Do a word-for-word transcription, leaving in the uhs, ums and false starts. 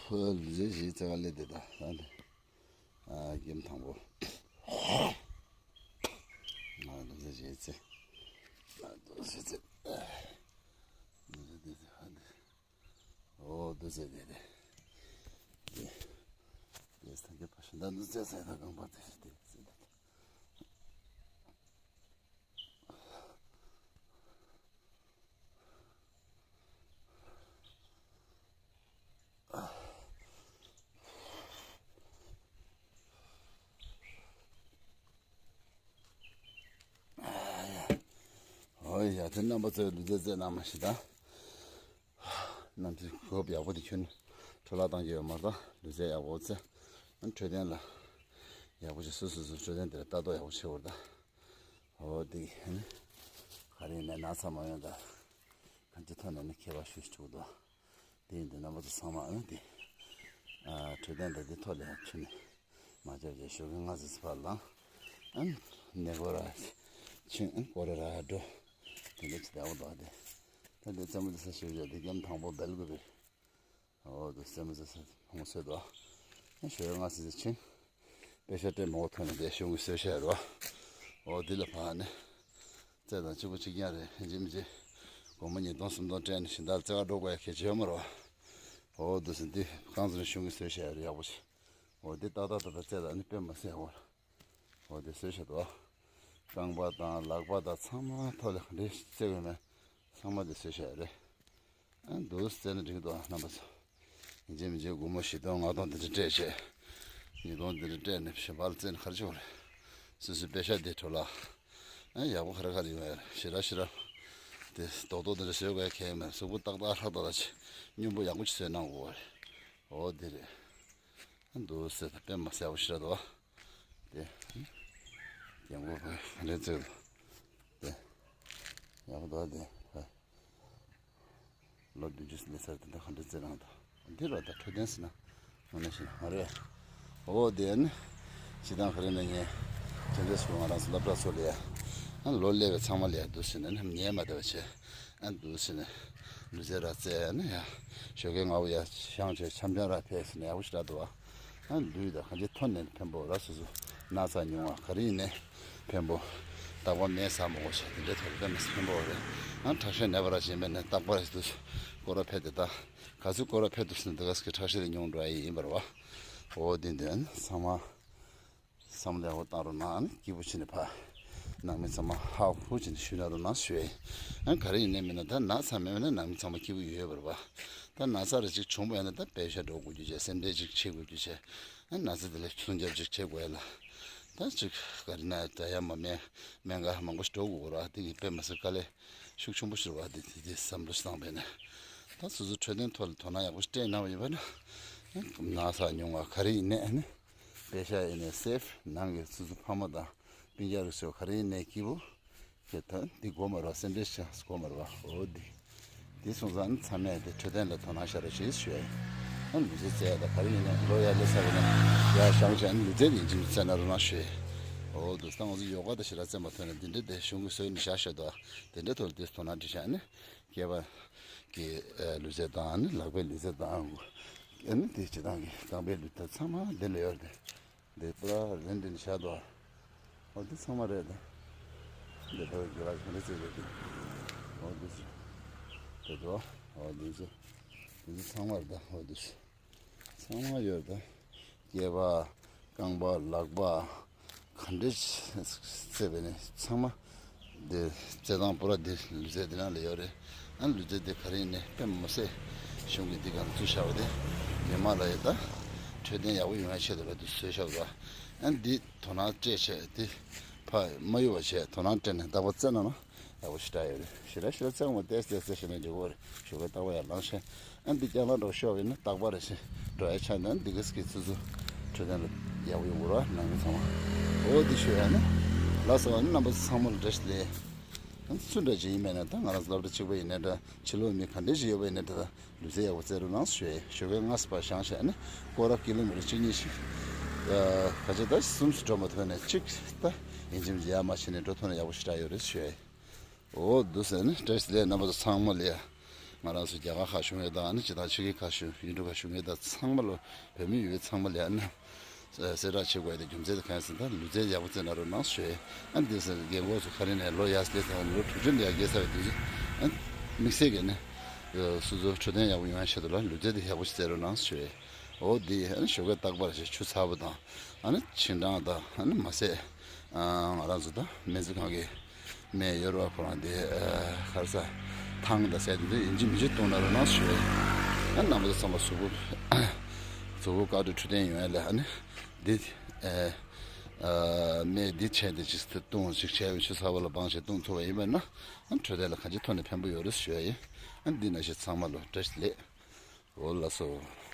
ཕོ་ལུས་རྩལ་ཞིག་རྩེ་ག་སླེབས་དེ་ད་ད་འདི། ཨ་གེམ་དང་པོ། ང་ལུས་རྩལ་ཞིག་རྩེ། ང་ལུས་རྩལ་རྩེ། ལུས་རྩལ་དེ་ཚེ་ཧ་འདི། ཨོ་ལུས་རྩལ་དེ་དེ། དེ་དེ་ས་གི་ཕ་ཤི་ད་ལུས་རྩལ་ས་ད་གང་པ་དེ་དེ་རྩེ་དེ། ཨོ་ཡ། དེ་རྣམ་པ་ཚོས་ལུས་རྩལ་རྩེད་གནང་མ་ཤི་ད། གནམ་གཤིས་གོ་སྐབས་ཡག་པོ་དེ་ཁྱོན་འཕྲོ་བརླག་བཏང་གི་ཡོད་མ་རེད་ད། ལུས་རྩལ་ཡག་པོ་རྩེ། འཕྲོད་བསྟེན་ལ་ཡག་པོ་ཞིག་སོ་སོ་སོ་འཕྲོད་བསྟེན་དེར་ལྟ་རྟོག་ཡག་པོ་བྱེད་དགོས་རེད་ད། འོ་དེ་ནི་ག་རེ་ཡིན་ནའི་ན་ཚ་མ་ཡོང་ད། གང་ཅི་ཐོག་ནས་ནི་མཁས་པ་ཞུ་ཞུ་དོ། དེ་ཡིན་དུས་རྣམ་པ་ཚོ་ཚང་མ་ཨ་ནི་དེ། ཨ་འཕྲོད་བསྟེན་དང་དེ་ཐོག་ལ་ཡང་ཁྱོན་ནས་མ་བཅར་བྱས་ཞོགས་ཀའི་སྔ་ཙམ་ཕར་ལངས། ཨ་ནི་ནས་སྒོ་ར་ཕྱིན། ཨ་ནི་སྒོ་ར་ར་འགྲོ། དེ་འདྲ་བྱས་ཏེ་ཨ་བོ་འདུག་ཨ་དེ། ད་དེ་རྩེད་མོ་དེ་ས་ཞིག་བཞག་དེ་གེམ་དང་པོ་སྦེལ་དགོས་པས། འོ་དེ་རྩེད་མོ་དེ་ས་ཧོང་སོད་དོ། ཨ་ཞོགས་ཀའི་སྔ་ཙམ་ཕྱིན། པེ་ཤ་སྤྲད་མོ་ཐོན་ནས་དེ་ཞོགས་ཀའི་གསོལ་ཤ་རོ། འོ་དེ་ལ་ཕར་ནི། རྩེད་དང་གཅིག་པ་གཅིག་རྐྱང་རེད། ཡིན་གཅིག་མིན་གཅིག་སྒོར་མོ་ཉིས་སྟོང་སུམ་སྟོང་སྤྲད་ནས་ཞིང་བདག་རྩེ་ག་འགྲོ་དགོས་ཡ་གལ་ཆེ་ཡོད་མ་རེད་བ། འོ་འདུག་སེ་འདི་རྐང་འཛིན་ཞུང་གི་བཟོས་བཞག་ཡ་རེད་ཡག་པོ་ཞིག་འོ་འདི་ཏག་ཏག་ཏག་ཏག་རྩེད་ད་ནི་དཔེ་མ་སྲིད་ཡག་པོ་རེད། འོ་འདི་བཟོས་བཞག་འདུག་རྐང་པ་དང་ལག་པ་དང་ཚང་མ་ཐོག་ལ་ག་འདྲས་རྩེ་དགོས་མེད་ཚང་མ་འདི་བཟོས་བཞག་ཡ་རེད། ཨ་འདུག་སེ་རྩེ་ན་འགྲིག་འདུག་རྣམ་པ་ཚོ། ཡིན་གཅིག་མིན་གཅིག་སྒོར་མོ་བཞི་སྟོང་ལྔ་སྟོང་དེ་འདྲ་སྤྲད་བྱས། ཉིས་སྟོང་དེ་འདྲ་སྤྲད་ནས་གཞན་པ་ལ་བཙལ་ནས་ག་རེ་བྱེད་དགོས་རེད། སོ་སོའི་པེ་ཤ་དེ་འཕྲོ་བརླག་ཨ་ཡག་པོ་ག་རེ་ག་རེ་ཡོང་ཡ་རེད། ཞེ་དྲག་ཞེ་དྲག་དེ་རྡོག་རྡོག་དེ་འདྲ་བཟོས་དགོས་ཡ་གལ་ཡོད་མ་རེད། གཟུགས་པོ་ཏག་ཏག་ཧྲག་ཏག་ཏག་བྱས་སྙོམས་པོ་ཡག་པོ་ཅིག་བཟོས་གནང་དགོས་རེད། འོ་དེ་རེད། ཨ་འདུག་སེ་ད་དཔེ་མ་སྲིད་ཡག་པོ་ཞེ་དྲག་འདུག་དེ། རྒན་གོག་ག་འདྲས་བརྩེགས་འདུག་དེ། ཡག་པོ་འདུག་དེ། ལོ་བདུན་ཅུ་སླེབས་ཚར་དེ་འདྲ་ག་འདྲ་རྩེད་གནང་དང་། འདི་རུ་ད་འཕྲོད་བསྟེན་ཟེར་ན་དངོས་གནས་བཤད་ན་མ་རེད། འོ་དེ་ནི་སྤྱིར་བཏང་ག་རེ་ན་ངས་དེ་འདྲ་སོང་ང་རང་ཚོ་སློབ་གྲྭ་ཚོ་ལ་ཡ། ཨ་ལོ་སླེབས་པའི་ཚང་མ་ལ་ཡ་འདུག་ཟེར་ནས་ནི་ཉན་མ་བསྡད་པ་བྱས། ཨ་འདུག་ཟེར་ནས་ལུས་རྩལ་ར་རྩེད་ནི་ཡ། ཞོགས་ཀས་སྔ་པོ་ཡ་ཤང་བྱས་འཆམ་འཆམ་ར་ཕེབས་ཟེར་ནས་ཡག་པོ་ཞེ་དྲག་འདུག་ཨ། ཨ་ལུས་དང་གང་ཅིའི་ཐོག་ནས་ཕན་པོ་ར་སོ་སོ་ན་ཚ་ཉུང་བ་ག་རེ་ཡིན་ནའི། ཕན་པོ། རྟག་པར་སྨན་ཟ་མ་དགོས་ཤག་དེ་འདྲའི་ཐོག་ལ་དཔེ་མི་སྲིད་ཕན་པོ་རེད། ཨ་ཁྲག་ཤེད་ནད་པ་ར་བྱེད་མེད་ནས་རྟག་པར་དུ་སྐོར་ར་ཕེབས་ཏེ་ད། ག་ཚོད་སྐོར་ར་ཕེབས་འདུག་ཟེར་ན་དེ་ག་ཚོད་ཀྱི་ཁྲག་ཤེད་ཉུང་འགྲོ་ཡི་ཡིན་པ་རེད་བ། འོ་དེ་འདྲ་ཚང་མ་བསམ་བློ་ཡག་པོ་བཏང་རོགས་གནང་། ཨ་ནི་སྐྱིད་པོ་བྱས་ནས་ཕར་ནང་མི་ཚང་མ་ཧ་ཧུ་བྱས་ནས་བཞུགས་གནང་རོགས་གནང་ཞུ་ཡ་ཡིན། ཨ་ག་རེ་ཡིན་ནའི་མིན་ན་ད་ན་ཚ་མེད་པ་ན་ནང་མི་ཚང་མ་སྐྱིད་པོ་ཡོད་ཡོད་པ་རེད་བ། ད་ན་ཚ་རེ་ཅིག་བྱུང་བ་ཡིན་ན་ད་པེ་ཤ་འགྲོ་དགོས་རྒྱུ་བྱས། སེམས་ཁྲལ་ཅིག་བྱེད་དགོས་རྒྱུ་བྱས། ཨ་ན་ཚ་དེ་ལ་སྲུང་སྐྱོབ་ཅིག་བྱེད་དགོས་ཡ་ལ། ད་ཅིག་ག་རེ་ན་ད་ཡ་མ་སྨན་སྨན་ཁང་མང་པོ་ཞིག་འགྲོ་དགོས་ར། དེ་གི་དཔེ་མ་སྲིད་དཀའ་ལས་ཤུགས་ཆེན་པོ་ཞིག་རེད་བ། དེ་དེ་དེ་བསམ་བློ་ཞིག་བཏང་བས་ན། ད་སོ་སོ་འཕྲོད་བསྟེན་ཐོག་ལ་དོ་སྣང་ཡག་པོ་ཞིག་སྤྲད་གནང་བ་ཡིན་པ་ན། ན་ཚ་ཉུང་བ་ག་རེ་ཡིན་ནའི་ཨ་ནི། པེ་ཤ་ཡིན་ནའི་སེབ་ནང་གི་སོ་སོ་ཕ་མ་དང་སྤུན་ཀྱག་རིགས་སོགས་ག་རེ་ཡིན་ནའི་སྐྱིད་པོ། ཁྱེད་ད་འདི་དགོས་མ་རེད་བ། སེམས་ཁྲལ་བྱ་དགོས་མ་རེད་བ། འོ་འདི། འདི་སོང་ཙང་ཚང་མས་དེ་འཕྲོད་བསྟེན་ལ་དོ་སྣང་ཤར་ར་ཞེས་ཞུ་ཡ་ཡིན། ཨ་ལུས་རྩལ་རྩེ་ཡ་ད་ག་རེ་ཡིན་ནའི་ལོ་ཡར་སླེབས་ཚར་བ་ན་ཡར་བཞེངས་བྱས་ནས་ལུས་རྩལ་ཡིན་གཅིག་མིན་རྩེ་ན་རོགས་གནང་ཞུ་ཡ་ཡིན། འོ་འདུག་སེ་ད་ང་ཚོ་ཡོ་ག་ད་ཞེ་དྲག་རྩེ་མ་ཐུབ་ནས་འདི་འདྲ་དེ་གཞུང་གི་སྲོལ་ནས་བཞག་བཞག་འདུག་དེ་འདྲའི་ཐོག་ལ་དེ་དོ་སྣང་སྤྲད་བྱས་ནས་སྐེད་པ་གི་ལུས་རྩལ་དང་ནི་ལག་པའི་ལུས་རྩལ་དང་། ཨ་ནི་དེ་སྤྱིར་བཏང་གི་རྐང་པའི་ལུས་རྩལ་ཚང་མ་འདི་ལ་ཡོད་རེད། འདི་པུ་ར་རན་རན་བཞག་འདུག་འོ་འདི་ཚང་མ་རེད་ད། འདི་ལྟ་བུའི་དགེ་ལགས་གང་འདྲ་བྱེད་དགོས་འདུག་འོ་འདི་ཚོ། འདི་འདུག་འོ་འདི་ཚོ། འདི་ཚོ་ཚང་མ་རེད་ད། འོ་འདི་ཚོ། ཚང་མ་ཡོད་རེད་ད། སྐེད་པ། རྐང་པ། ལག་པ། ག་འདྲ་བྱས་པས་ནས་ཚང་མ། འདི་རྩེད་ཐང་པུ་ར་འདི་ལུས་རྩལ་འདི་ནང་ལ་ཡོད་རེད། ཨ་ལུས་རྩལ་འདི་ག་རེ་ཡིན་ནའི་དཔེ་མི་སྲིད་གཞུང་གིས་འདི་ག་ལ་བཙུགས་བཞག་པ་དེ་མི་མང་ལ་ཡོད་ད། འཕྲོད་བསྟེན་ཡག་པོ་ཡོང་ཡ་ཆེད་དུ་ལ་འདི་བཟོས་བཞག་པ། ཨ་འདི་དོ་སྣང་སྤྲད་བྱས་འདི་ཕར་མ་གཡུག་པ་བྱས་དོ་སྣང་སྤྲད་ནས་རྟག་པར་རྩེད་གནང་ན་ཡག་པོ་ཞེ་དྲག་ཡོད་རེད། ཞེ་དྲག་ཞེ་དྲག་རྩེད་དགོས་མ་ཏོག་ཙམ་ཏོག་ཙམ་བྱས་ནས་འགྲིག་གི་རེད། ཞོགས་པ་རྟག་པར་ཡར་ལངས་བྱས། ཨ་འདི་རྐྱང་ལངས་འདྲ་པོ་ཤོར་བ་ཡིན་ན་རྟག་པར་རེ་བཞིན་འགྲོ་ཡ་ཆགས་ན་འདི་ག་ཙམ་གྱིས་ཚུར་ཚུར་འཕྲོད་བསྟེན་ལ་ཡག་པོ་ཡོང་གི་རེད་བ། ནང་མི་ཚང་མ། འོ་འདི་ཞུ་ཡ་ནི། ལགས་སོ། ཨ་ནི་རྣམ་པ་ཚོ་ཚང་མ་ལ་བཀྲ་ཤིས་བདེ་ལེགས། ཨ་ནི་སུ་འདྲ་ཅིག་ཡིན་མིན་ན་ད་ང་རང་ཚོ་སློབ་གྲྭ་གཅིག་པ་ཡིན་ནའི་འདྲ། ཕྱི་ལོགས་མི་ག་འདྲ་ཞིག་ཡོད་པ་ཡིན་ནའི་འདྲ། ད་ལུས་རྩལ་ཡག་པོ་རྩེ་རོགས་གནང་ཞུ་ཡ་ཡིན། ཞོགས་ཀས་སྔ་ས་ཕར་བཞེངས་བྱས་ནི་སྐོར་ར་ཀི་ལོ་མི་ཊར་གཅིག་གཉིས་ཤིག་ད་ག་ཚོད་ད་གསུམ་ཙམ་འགྲོ་མ་ཐུབ་ནའི་གཅིག་ད་ཡིན་གཅིག་མིན་གཅིག་ཡར་མར་བྱས་ནས་འགྲོ་ཐུབ་ན་ཡག་པོ་ཞེ་དྲག་ཡོད་རེད་ཞུ་ཡ་ཡིན། འོ་འདུག་སེ་ནི་བཀྲ་ཤིས་བདེ་ལེགས། རྣམ་པ་ཚོ་ཚང་མ་ལ་ཡ། ང་རང་ཚོ་རྒྱ་གར་ཁག་བཞུགས་མཁན་དང་ཨ་ནི་སྤྱིར་བཏང་ཕྱི་རྒྱལ་ཁག་བཞུགས་ཡུལ་གྲུ་ཁག་བཞུགས་མཁན་དང་ཚང་མ་ལ་བོད་མི་ཡོད་ཚང་མ་ལ་ཨ་ནི་གསལ་བསྒྲགས་བྱེད་དགོས་ཡ་དེ་རྒྱུ་མཚན་དེ་གང་ཡིན་ཟེར་ན། ལུས་རྩལ་ཡག་པོ་རྩེད་གནང་རོགས་གནང་ཞུ་ཡས། ཨ་ནི་དེ་ཟེར་རྒན་གོག་ཚོ་ག་རེ་ནས་ལོ་ཡར་སླེབས་ཚར་བ་ལོ་དྲུག་ཅུ་ནས་ཡར་རྒས་ཚར་བའི་དུས་ཚོད་ཨ་ནི་དམིགས་བསལ་གྱི་ནི་སོ་སོ་འཕྲོད་བསྟེན་ཡག་པོ་ཡོང་ཡ་ཆེད་དུ་ལ་ལུས་རྩལ་དེ་ཡག་པོ་ཞིག་རྩེད་རོགས་གནང་ཞུ་ཡས། འོ་འདི་ཨ་ནི་ཞོགས་ཀས་རྟག་པར་ཞིག་ཆུ་ཚ་པོ་དང་ཨ་ནི་ཆིན་ཀྲང་དང་ཨ་ནི་མ་ཟད་ང་རང་ཚོ་དང་སྨན་རྩིས་ཁང་གི་སྨན་ཡོད་རེད་བ། ཁོ་རང་དེ་ཨ་ག་རེ་ཟ་ཐང་དང་ཟས་དེ་ཚོ་ཡིན་གཅིག་མིན་གཅིག་བཏུང་གནང་རོགས་གནང་ཞུ་ཡས། ཨ་རྣམ་པ་ཚོ་ཚང་མ་གཟུགས་པོ་གཟུགས་པོ་བཀག་སྡོམ་འཕྲོད་བསྟེན་ཡོང་ཡ་ལ་ཨ་ནི་འདི་ཨ་ཨ་སྨན་འདི་བྱས་ཏེ་ཅིག་བཏུང་ཅིག་བྱས་པའི་ཆུ་ཚ་པོ་ལ་སྦང་བྱས་བཏུང་ཐུབ་པ་ཡིན་པ་ན་ཨ་འཕྲོད་བསྟེན་ལ་གང་ཅིའི་ཐོག་ནས་ཕན་པོ་ཡོད་རེད་ཞུ་ཡ་ཡིན། ཨ་འདི་ནང་བཞིན་ཚང་མ་ལ་བཀྲ་ཤིས་བདེ་ལེགས། འོ་ལགས་སོ།